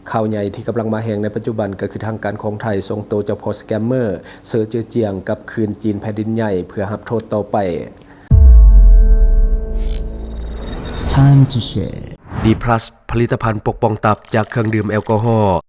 ຂ່າວໃຫຍ່ທີ່ກຳລັງມາແຮງໃນປັດຈຸບັນ ກໍຄືທາງການຂອງໄທສົ່ງໂຕເຈົ້າພໍ່ສະແກມເມີ ເຊີ ເຈີຈຽງ ກັບຄືນຈີນແຜ່ນດິນໃຫຍ່ ເພື່ອຮັບໂທດຕໍ່ໄປ. Time to share. ດີພລັສ ຜະລິດຕະພັນປົກປ້ອງຕັບຈາກເຄື່ອງດື່ມແອລກໍຮໍ.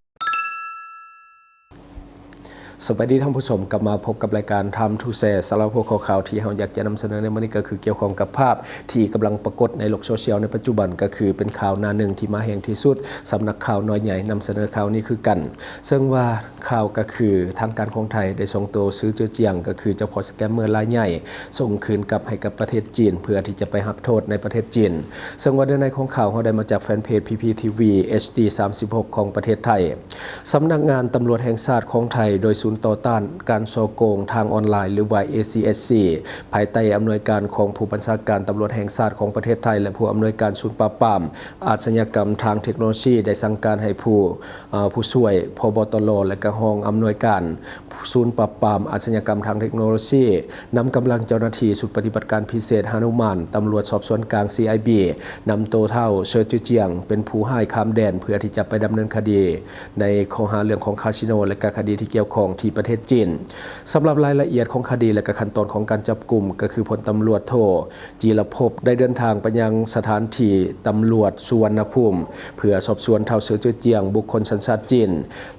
ສະບາຍດີທ່ານຜູ້ຊົມ, ກັບມາພົບກັບລາຍການ Time to Share. ສຳລັບຫົວຂໍ້ຂ່າວທີ່ເຮົາຢາກຈະນຳສະເໜີໃນມື້ນີ້ ກໍຄືກ່ຽວຂ້ອງກັບພາບທີ່ກຳລັງປາກົດໃນໂລກໂຊຊຽວໃນປັດຈຸບັນ, ກໍຄືເປັນຂ່າວໜ້າໜຶ່ງທີ່ມາແຮງທີ່ສຸດ, ສຳນັກຂ່າວນ້ອຍໃຫຍ່ນຳສະເໜີຂ່າວນີ້ຄືກັນ. ເຊິ່ງວ່າຂ່າວກໍຄືທາງການຂອງໄທໄດ້ສົ່ງໂຕ ເຊີ ເຈີຈຽງ ກໍຄືເຈົ້າພໍ່ສະແກມເມີລາຍໃຫຍ່ ສົ່ງຄືນກັບໃຫ້ກັບປະເທດຈີນ ເພື່ອທີ່ຈະໄປຮັບໂທດໃນປະເທດຈີນ. ເຊິ່ງວ່າເນື້ອໃນຂອງຂ່າວເຮົາໄດ້ມາຈາກແຟນເພຈ ພີພີທີວີ ເອັດດີ ສາມສິບຫົກ ຂອງປະເທດໄທ. ສຳນັກງານຕຳຫຼວດແຫ່ງຊາດຂອງໄທ ໂດຍສູນຕໍ່ຕ້ານການສໍ້ໂກງທາງອອນລາຍ ຫຼືວ່າ ເອ ຊີ ເອັດ ຊີ ພາຍໃຕ້ອຳນວຍການຂອງຜູ້ບັນຊາການຕຳຫຼວດແຫ່ງຊາດຂອງປະເທດໄທ ແລະ ຜູ້ອຳນວຍການສູນປາບປາມອາຊະຍາກຳທາງເທັກໂນໂລຊີ ໄດ້ສັ່ງການໃຫ້ຜູ້ ເອີ ຜູ້ຊ່ວຍ ພບຕລ ແລະ ກະຮອງອຳນວຍການສູນປາບປາມອາຊະຍາກຳທາງເທັກໂນໂລຊີ ນຳກຳລັງເຈົ້າໜ້າທີ່ຊຸດປະຕິບັດການພິເສດຫານຸມານ, ຕຳຫຼວດສອບສວນກາງ ຊີໄອບີ ນຳໂຕທ້າວ ເຊີ ເຈີຈຽງ ເປັນຜູ້ຮ້າຍຂ້າມແດນ ເພື່ອທີ່ຈະໄປດຳເນີນຄະດີໃນຂໍ້ຫາເລື່ອງຂອງຄາສິໂນ ແລະ ກະຄະດີທີ່ກ່ຽວຂ້ອງທີ່ປະເທດຈີນ. ສຳລັບລາຍລະອຽດຂອງຄະດີ ແລະ ກະຂັ້ນຕອນຂອງການຈັບກຸມ ກໍຄືພົນຕຳຫຼວດໂທ ຈີລະພົບ ໄດ້ເດີນທາງໄປຍັງສະຖານທີ່ຕຳຫຼວດສຸວັນນະພູມ ເພື່ອສອບສວນທ້າວ ເຊີ ເຈີຈຽງ ບຸກຄົນສັນຊາດຈີນ.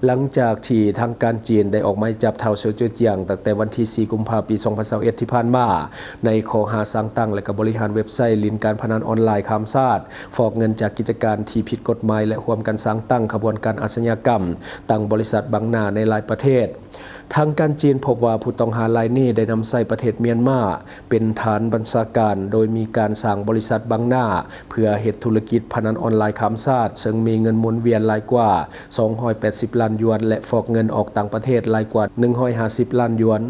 ຫຼັງຈາກທີ່ທາງການຈີນໄດ້ອອກໝາຍຈັບທ້າວ ເຊີ ເຈີຈຽງ ຕັ້ງແຕ່ວັນທີສີ່ ກຸມພາ ປີສອງພັນຊາວເອັດ ທີ່ຜ່ານມາ ໃນຂໍ້ຫາສ້າງຕັ້ງ ແລະ ກໍບໍລິຫານເວັບໄຊຫຼິ້ນການພະນັນອອນລາຍຂ້າມຊາດ, ຟອກເງິນຈາກກິດຈະການທີ່ຜິດກົດໝາຍ ແລະ ຮ່ວມກັນສ້າງຕັ້ງຂະບວນການອາຊະຍາກຳ, ຕັ້ງບໍລິສັດບັງໜ້າໃນຫຼາຍປະເທດ. ທາງການຈີນພົບວ່າຜູ້ຕ້ອງຫາລາຍນີ້ໄດ້ນຳໃຊ້ປະເທດມຽນມາເປັນຖານບັນຊາການ, ໂດຍມີການສ້າງບໍລິສັດບັງໜ້າ ເພື່ອເຮັດທຸລະກິດພະນັນອອນລາຍຂ້າມຊາດ, ເຊິ່ງມີເງິນໝູນວຽນຫຼາຍກວ່າສອງຮ້ອຍແປດສິບລ້ານຢວນ ແລະ ຟອກເງິນອອກຕ່າງປະເທດຫຼາຍກວ່າໜຶ່ງຮ້ອຍຫ້າສິບລ້ານຢວນ.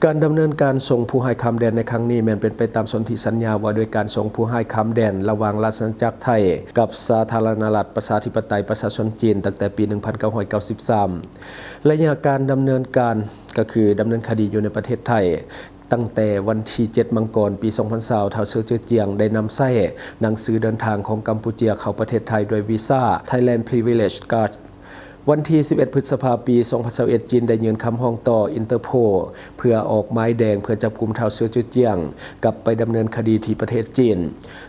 ການດຳເນີນການສົ່ງຜູ້ຮ້າຍຂ້າມແດນໃນຄັ້ງນີ້ ແມ່ນເປັນໄປຕາມສົນທິສັນຍາວ່າດ້ວຍການສົ່ງຜູ້ຮ້າຍຂ້າມແດນລະຫວ່າງລາຊະອານາຈັກໄທກັບສາທາລະນະລັດປະຊາທິປະໄຕປະຊາຊົນຈີນ ຕັ້ງແຕ່ປີໜຶ່ງພັນເກົ້າຮ້ອຍເກົ້າສິບສາມ. ໄລຍະການດຳເນີນການ ກໍຄືດຳເນີນຄະດີຢູ່ໃນປະເທດໄທ, ຕັ້ງແຕ່ວັນທີເຈັດ ມັງກອນ ປີສອງພັນຊາວ ທ້າວ ເຊີ ເຈີຈຽງ ໄດ້ນຳໃຊ້ໜັງສືເດີນທາງຂອງກຳປູເຈຍເຂົ້າປະເທດໄທດ້ວຍວີຊາ Thailand Privilege Card. ວັນທີສິບເອັດ ພຶດສະພາ ປີສອງພັນຊາວເອັດ ຈີນໄດ້ຍື່ນຄຳຮ້ອງຕໍ່ອິນເຕີໂພ ເພື່ອອອກໝາຍແດງເພື່ອຈັບກຸມທ້າວ ເຊີ ເຈີຈຽງ ກັບໄປດຳເນີນຄະດີທີ່ປະເທດຈີນ.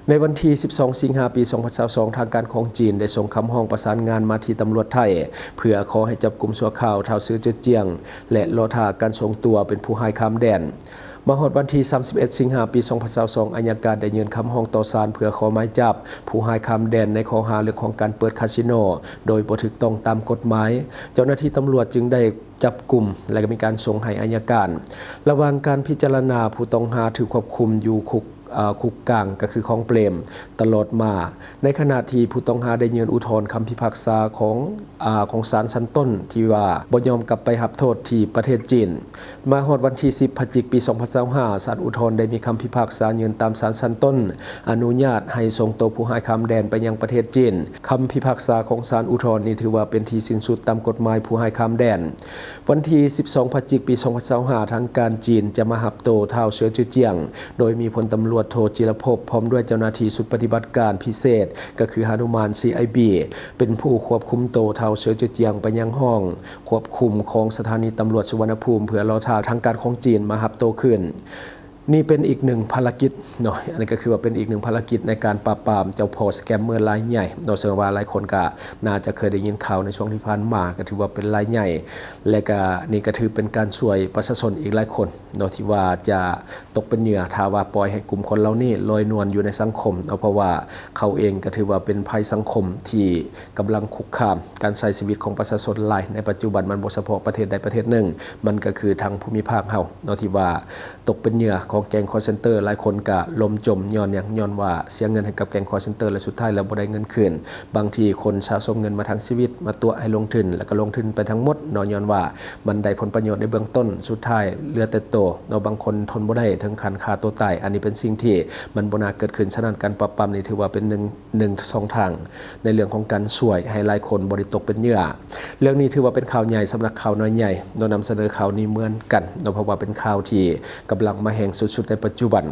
ໃນວັນທີສິບສອງ ສິງຫາ ປີສອງພັນຊາວສອງ ທາງການຂອງຈີນໄດ້ສົ່ງຄຳຮ້ອງປະສານງານມາທີ່ຕຳຫຼວດໄທ ເພື່ອຂໍໃຫ້ຈັບກຸມຊົ່ວຄາວທ້າວ ເຊີ ເຈີຈຽງ ແລະ ລໍຖ້າການສົ່ງຕົວເປັນຜູ້ຮ້າຍຂ້າມແດນ. ມາຮອດວັນທີສາມສິບເອັດ ສິງຫາ ປີສອງພັນຊາວສອງ ອັຍການໄດ້ຍື່ນຄຳຮ້ອງຕໍ່ສານເພື່ອຂໍໝາຍຈັບຜູ້ຮ້າຍຂ້າມແດນໃນຂໍ້ຫາເລື່ອງຂອງການເປີດຄາສິໂນໂດຍບໍ່ຖືກຕ້ອງຕາມກົດໝາຍ. ເຈົ້າໜ້າທີ່ຕຳຫຼວດຈຶ່ງໄດ້ຈັບກຸມ ແລະ ກໍມີການສົ່ງໃຫ້ອັຍການ. ລະຫວ່າງການພິຈາລະນາ, ຜູ້ຕ້ອງຫາຖືກຄວບຄຸມຢູ່ຄຸກ ເອີ ຄຸກກາງ ກໍຄືຂອງເປຣມ ຕະຫຼອດມາ, ໃນຂະນະທີ່ຜູ້ຕ້ອງຫາໄດ້ຍື່ນອຸທອນຄຳພິພາກສາຂອງ ອາ ຂອງສານຊັ້ນຕົ້ນທີ່ວ່າບໍ່ຍອມກັບໄປຮັບໂທດທີ່ປະເທດຈີນ. ມາຮອດວັນທີສິບ ພະຈິກ ປີສອງພັນຊາວຫ້າ ສານອຸທອນໄດ້ມີຄຳພິພາກສາຍື່ນຕາມສານຊັ້ນຕົ້ນອະນຸຍາດໃຫ້ສົ່ງໂຕຜູ້ຮ້າຍຂ້າມແດນໄປຍັງປະເທດຈີນ. ຄຳພິພາກສາຂອງສານອຸທອນນີ້ຖືວ່າເປັນທີ່ສິ້ນສຸດຕາມກົດໝາຍຜູ້ຮ້າຍຂ້າມແດນ. ວັນທີສິບສອງ ພະຈິກ ປີສອງພັນຊາວຫ້າ ທາງການຈີນຈະມາຮັບໂຕທ້າວ ເຊີ ເຈີຈຽງ ໂດຍມີພົນຕຳຫຼວດໂທ ຈິລະພົບ ພ້ອມດ້ວຍເຈົ້າໜ້າທີ່ຊຸດປະຕິບັດການພິເສດ ກໍຄືຫະນຸມານ ຊີໄອບີ ເປັນຜູ້ຄວບຄຸມໂຕທ້າວ ເຊີ ເຈີຈຽງ ໄປຍັງຫ້ອງຄວບຄຸມຂອງສະຖານີຕຳຫຼວດສຸວັນນະພູມ ເພື່ອລໍຖ້າທາງການຂອງຈີນມາຮັບໂຕຄືນ. ນີ້ເປັນອີກໜຶ່ງພາລະກິດເນາະ, ອັນນີ້ກໍຄືວ່າເປັນອີກໜຶ່ງພາລະກິດໃນການປາບປາມເຈົ້າພໍ່ສະແກມເມີລາຍໃຫຍ່ເນາະ, ເຊິ່ງວ່າຫຼາຍຄົນກໍໜ້າຈະເຄີຍໄດ້ຍິນຂ່າວໃນຊ່ວງທີ່ຜ່ານມາ, ກໍຖືວ່າເປັນລາຍໃຫຍ່ ແລະ ກໍນີ້ກໍຖືເປັນການຊ່ວຍປະຊາຊົນອີກຫຼາຍຄົນເນາະ ທີ່ວ່າຈະຕົກເປັນເຫຍື່ອ ຖ້າວ່າປ່ອຍໃຫ້ກຸ່ມຄົນເຫຼົ່ານີ້ລອຍນວນຢູ່ໃນສັງຄົມເນາະ, ເພາະວ່າເຂົາເອງກໍຖືວ່າເປັນໄພສັງຄົມທີ່ ກຳລັງຄຸກຄາມການໃຊ້ຊີວິດຂອງປະຊາຊົນຫຼາຍໃນປັດຈຸບັນ. ມັນບໍ່ສະເພາະປະເທດໃດປະເທດໜຶ່ງ, ມັນກໍຄືທັງພູມິພາກເຮົາເນາະ ທີ່ວ່າຕົກເປັນເຫຍື່ອຂອງແກ້ງຄໍເຊັນເຕີ. ຫຼາຍຄົນກະລົ້ມຈົມຍ້ອນຫຍັງ? ຍ້ອນວ່າເສຍເງິນໃຫ້ກັບແກ້ງຄໍເຊັນເຕີ ແລະ ສຸດທ້າຍແລ້ວບໍ່ໄດ້ເງິນຄືນ. ບາງທີຄົນສະສົມເງິນມາທັງຊີວິດມາຕົວະໃຫ້ລົງທຶນ ແລ້ວກໍລົງທຶນໄປທັງໝົດເນາະ, ຍ້ອນວ່າມັນໄດ້ຜົນປະໂຫຍດໃນເບື້ອງຕົ້ນ, ສຸດທ້າຍເຫຼືອແຕ່ໂຕເນາະ. ບາງຄົນທົນບໍ່ໄດ້ເຖິງຂັ້ນຂ້າຕົວຕາຍ. ອັນນີ້ເປັນສິ່ງທີ່ມັນບໍ່ໜ້າເກີດຂຶ້ນ. ສະນັ້ນ ການປາບປາມນີ້ຖືວ່າເປັນໜຶ່ງ ໜຶ່ງຊ່ອງທາງໃນເລື່ອງຂອງການຊ່ວຍໃຫ້ຫຼາຍຄົນບໍ່ໄດ້ຕົກເປັນເຫຍື່ອ. ເລື່ອງນີ້ຖືວ່າເປັນຂ່າວໃຫຍ່ສຳລັບຂ່າວນ້ອຍໃຫຍ່ເນາະ, ນຳສະເໜີຂ່າວນີ້ເໝືອນກັນເນາະ, ເພາະວ່າເປັນຂ່າວທີ່ກຳລັງມາແຮງ ສຸດໃນປັດຈຸບັນ.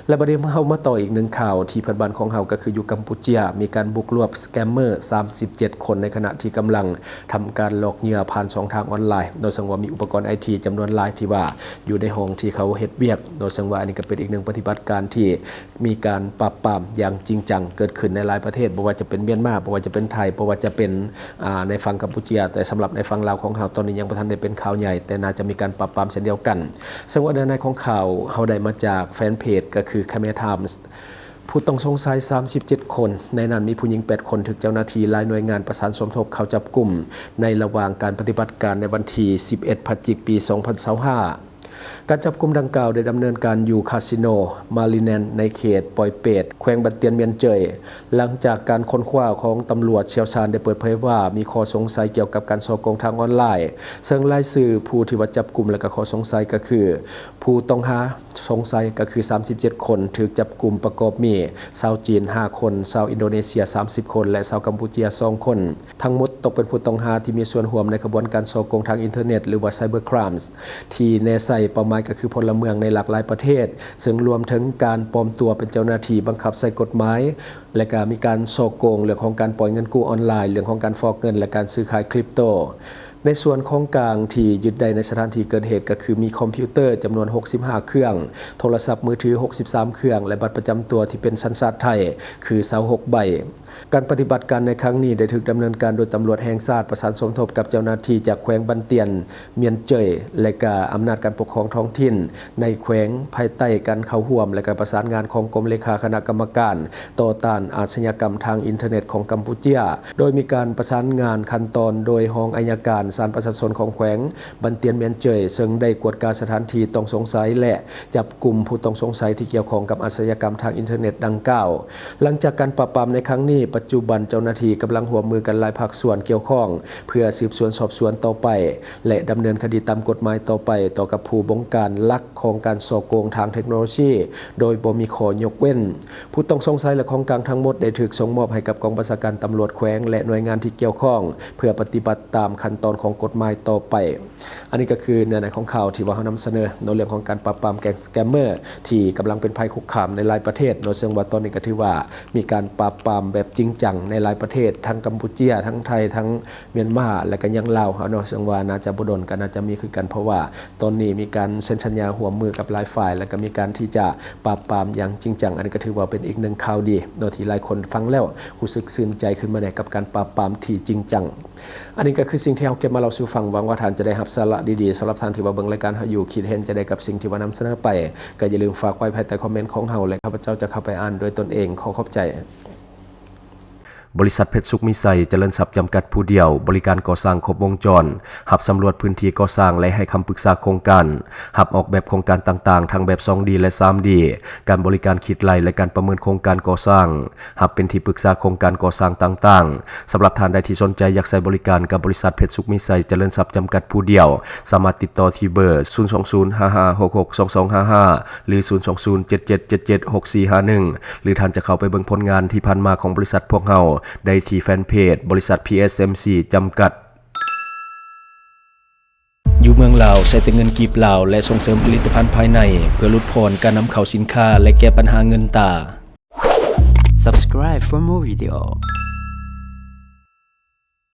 ແລະ ບັດນີ້ເຮົາມາຕໍ່ອີກໜຶ່ງຂ່າວທີ່ເພື່ອນບ້ານຂອງເຮົາ ກໍຄືຢູ່ກຳປູເຈຍ ມີການບຸກລວບສະແກມເມີສາມສິບເຈັດຄົນ ໃນຂະນະທີ່ກຳລັງທຳການຫຼອກເຫຍື່ອຜ່ານຊ່ອງທາງອອນລາຍເນາະ, ເຊິ່ງວ່າມີອຸປະກອນໄອທີຈຳນວນຫຼາຍທີ່ວ່າຢູ່ໃນຫ້ອງທີ່ເຂົາເຮັດວຽກເນາະ, ເຊິ່ງວ່າອັນນີ້ກໍເປັນອີກໜຶ່ງປະຕິບັດການທີ່ ມີການປາບປາມຢ່າງຈິງຈັງເກີດຂຶ້ນໃນຫຼາຍປະເທດ, ບໍ່ວ່າຈະເປັນມຽນມາ, ບໍ່ວ່າຈະເປັນໄທ, ບໍ່ວ່າຈະເປັນ ອ່າ ໃນຝັ່ງກຳປູເຈຍ, ແຕ່ສຳລັບໃນຝັ່ງລາວຂອງເຮົາຕອນນີ້ຍັງບໍ່ທັນໄດ້ເປັນຂ່າວໃຫຍ່, ແຕ່ໜ້າຈະມີການປາບປາມເຊັ່ນດຽວກັນ. ເຊິ່ງວ່າເນື້ອໃນຂອງຂ່າວເຮົາໄດ້ມາຈາກແຟນເພຈ ກໍຄື Khmer Times. ຜູ້ຕ້ອງສົງໄສສາມສິບເຈັດຄົນ, ໃນນັ້ນມີຜູ້ຍິງແປດຄົນ ຖືກເຈົ້າໜ້າທີ່ຫຼາຍໜ່ວຍງານປະສານສົມທົບເຂົ້າຈັບກຸມ ໃນລະຫວ່າງການປະຕິບັດການໃນວັນທີສິບເອັດ ພະຈິກ ປີສອງພັນຊາວຫ້າ. ການຈັບກຸມດັ່ງກ່າວໄດ້ດຳເນີນການຢູ່ຄາສິໂນມາລີແນນ ໃນເຂດປອຍເປດ ແຂວງບັນຕຽນມຽນເຈີຍ. ຫຼັງຈາກການຄົ້ນຄວ້າຂອງຕຳຫຼວດຊ່ຽວຊານໄດ້ເປີດເຜີຍວ່າ ມີຂໍ້ສົງໄສກ່ຽວກັບການສໍ້ໂກງທາງອອນລາຍ, ເຊິ່ງລາຍຊື່ຜູ້ທີ່ວ່າຈັບກຸມ ແລະ ກໍຂໍ້ສົງໄສກໍຄື ຜູ້ຕ້ອງຫາສົງໄສກໍຄືສາມສິບເຈັດຄົນ ຖືກຈັບກຸມປະກອບມີຊາວຈີນຫ້າຄົນ, ຊາວອິນໂດເນເຊຍສາມສິບຄົນ ແລະ ຊາວກຳປູເຈຍສອງຄົນ. ທັງໝົດຕົກເປັນຜູ້ຕ້ອງຫາທີ່ມີສ່ວນຮ່ວມໃນຂະບວນການສໍ້ໂກງທາງອິນເຕີເນັດ ຫຼືວ່າ Cyber Crimes ທີ່ແນໃສ່ເປົ້າໝາຍກໍຄືພົນລະເມືອງໃນຫຼາກຫຼາຍປະເທດ, ເຊິ່ງລວມເຖິງການປອມຕົວເປັນເຈົ້າໜ້າທີ່ບັງຄັບໃຊ້ກົດໝາຍ ແລະ ກະມີການສໍ້ໂກງເລື່ອງຂອງການປ່ອຍເງິນກູ້ອອນລາຍ, ເລື່ອງຂອງການຟອກເງິນ ແລະ ການຊື້ຂາຍຄຣິບໂຕ. ໃນສ່ວນຂອງກາງທີ່ຍຶດໄດ້ໃນສະຖານທີ່ເກີດເຫດ ກໍຄືມີຄອມພິວເຕີຈຳນວນຫົກສິບຫ້າເຄື່ອງ, ໂທລະສັບມືຖືຫົກສິບສາມເຄື່ອງ ແລະ ບັດປະຈຳຕົວທີ່ເປັນສັນຊາດໄທຄືຊາວຫົກໃບ. ການປະຕິບັດການໃນຄັ້ງນີ້ໄດ້ຖືກດຳເນີນການໂດຍຕຳຫຼວດແຫ່ງຊາດ ປະສານສົມທົບກັບເຈົ້າໜ້າທີ່ຈາກແຂວງບັນຕຽນມຽນເຈີຍ ແລະ ກະອຳນາດການປົກຄອງທ້ອງຖິ່ນໃນແຂວງ ພາຍໃຕ້ການເຂົ້າຮ່ວມ ແລະ ກະປະສານງານຂອງກົມເລຂາຄະນະກຳມະການຕໍ່ຕ້ານອາຊະຍາກຳທາງອິນເຕີເນັດຂອງກຳປູເຈຍ, ໂດຍມີການປະສານງານຂັ້ນຕອນໂດຍຮອງໄອຍະການສານປະຊາຊົນຂອງແຂວງ ບັນຕຽນມຽນເຈີຍ ເຊິ່ງໄດ້ກວດກາສະຖານທີ່ຕ້ອງສົງໄສ ແລະ ຈັບກຸມຜູ້ຕ້ອງສົງໄສທີ່ກ່ຽວຂ້ອງກັບອາຊະຍາກຳທາງອິນເຕີເນັດດັ່ງກ່າວ. ຫຼັງຈາກການປາບປາມໃນຄັ້ງນີ້, ປັດຈຸບັນເຈົ້າໜ້າທີ່ກຳລັງຮ່ວມມືກັນຫຼາຍພາກສ່ວນກ່ຽວຂ້ອງ ເພື່ອສືບສວນສອບສວນຕໍ່ໄປ ແລະ ດຳເນີນຄະດີຕາມກົດໝາຍຕໍ່ໄປ ຕໍ່ກັບຜູ້ບົງການຫຼັກຂອງການສໍ້ໂກງທາງເທັກໂນໂລຊີ ໂດຍບໍ່ມີຂໍ້ຍົກເວັ້ນ. ຜູ້ຕ້ອງສົງໄສ ແລະ ຂອງກາງທັງໝົດໄດ້ຖືກສົ່ງມອບໃຫ້ກັບກອງບັນຊາການຕຳຫຼວດແຂວງ ແລະ ໜ່ວຍງານທີ່ກ່ຽວຂ້ອງ ເພື່ອປະຕິບັດຕາມຂັ້ນຕອນຂອງກົດໝາຍຕໍ່ໄປ. ອັນນີ້ກໍຄືເນື້ອໃນຂອງຂ່າວທີ່ວ່າເຮົານຳສະເໜີເນາະ ເລື່ອງຂອງການປາບປາມແກ້ງສະແກມເມີທີ່ກຳລັງເປັນໄພຄຸກຄາມໃນຫຼາຍປະເທດເນາະ, ເຊິ່ງວ່າຕອນນີ້ກໍຖືວ່າມີການປາບປາມແບບຈິງຈັງໃນຫຼາຍປະເທດ ທັງກຳປູເຈຍ ທັງໄທ ທັງມຽນມາ ແລະ ກໍຍັງລາວເຮົາເນາະ, ເຊິ່ງວ່າໜ້າຈະບໍ່ດົນກໍໜ້າຈະມີຄືກັນ ເພາະວ່າຕອນນີ້ມີການເຊັນສັນຍາຮ່ວມມືກັບຫຼາຍຝ່າຍ ແລະ ກໍມີການທີ່ຈະປາບປາມຢ່າງຈິງຈັງ. ອັນນີ້ກໍຖືວ່າເປັນອີກໜຶ່ງຂ່າວດີເນາະ ທີ່ຫຼາຍຄົນຟັງແລ້ວຮູ້ສຶກຊື່ນໃຈຂຶ້ນມາແດ່ ກັບການປາບປາມທີ່ຈິງຈັງ. ອັນນີ້ກໍຄືສິ່ງທີ່ເຮົາເກັບມາເລົ່າສູ່ຟັງ, ຫວັງວ່າທ່ານຈະໄດ້ຮັບສາລະດີໆ. ສຳລັບທ່ານທີ່ວ່າເບິ່ງລາຍການເຮົາຢູ່ ຄິດເຫັນຈັ່ງໃດກັບສິ່ງທີ່ວ່ານຳສະເໜີໄປ, ກໍຢ່າລືມຝາກໄວ້ພາຍໃຕ້ຄອມເມັນຂອງເຮົາ ແລະ ຂ້າພະເຈົ້າຈະເຂົ້າໄປອ່ານດ້ວຍຕົນເອງ. ຂໍຂອບໃຈ. ບໍລິສັດເພັດສຸກມີໄຊ ຈະເລີນຊັບ ຈຳກັດຜູ້ດຽວ, ບໍລິການກໍ່ສ້າງຄົບວົງຈອນ, ຮັບສຳຫຼວດພື້ນທີ່ກໍ່ສ້າງ ແລະ ໃຫ້ຄຳປຶກສາໂຄງການ, ຮັບອອກແບບໂຄງການຕ່າງໆ ທັງແບບສອງດີ ແລະ ສາມດີ, ການບໍລິການຄິດໄລ່ ແລະ ການປະເມີນໂຄງການກໍ່ສ້າງ. ຮັບເປັນທີ່ປຶກສາໂຄງການກໍ່ສ້າງຕ່າງໆ. ສຳລັບທ່ານໃດທີ່ສົນໃຈຢາກໃຊ້ບໍລິການກັບບໍລິສັດເພັດສຸກມີໄຊ ຈະເລີນຊັບ ຈຳກັດຜູ້ດຽວ, ສາມາດຕິດຕໍ່ທີ່ເບີ ສູນສອງສູນ ຫ້າຫ້າຫົກຫົກ ສອງສອງຫ້າຫ້າ ຫຼື ສູນສອງສູນ ເຈັດເຈັດເຈັດເຈັດ ຫົກສີ່ຫ້າໜຶ່ງ ຫຼື ທ່ານຈະເຂົ້າໄປເບິ່ງຜົນງານທີ່ຜ່ານມາຂອງບໍລິສັດພວກເຮົາໄດ້ທີ່ແຟນເພຈ ບໍລິສັດ ພີເອັສເອັມຊີ ຈຳກັດ. ຢູ່ເມືອງລາວ ໃຊ້ແຕ່ເງິນກີບລາວ ແລະ ສົ່ງເສີມຜະລິດຕະພັນພາຍໃນ ເພື່ອຫຼຸດຜ່ອນການນຳເຂົ້າສິນຄ້າ ແລະ ແກ້ບັນຫາເງິນຕາ. Subscribe for more video.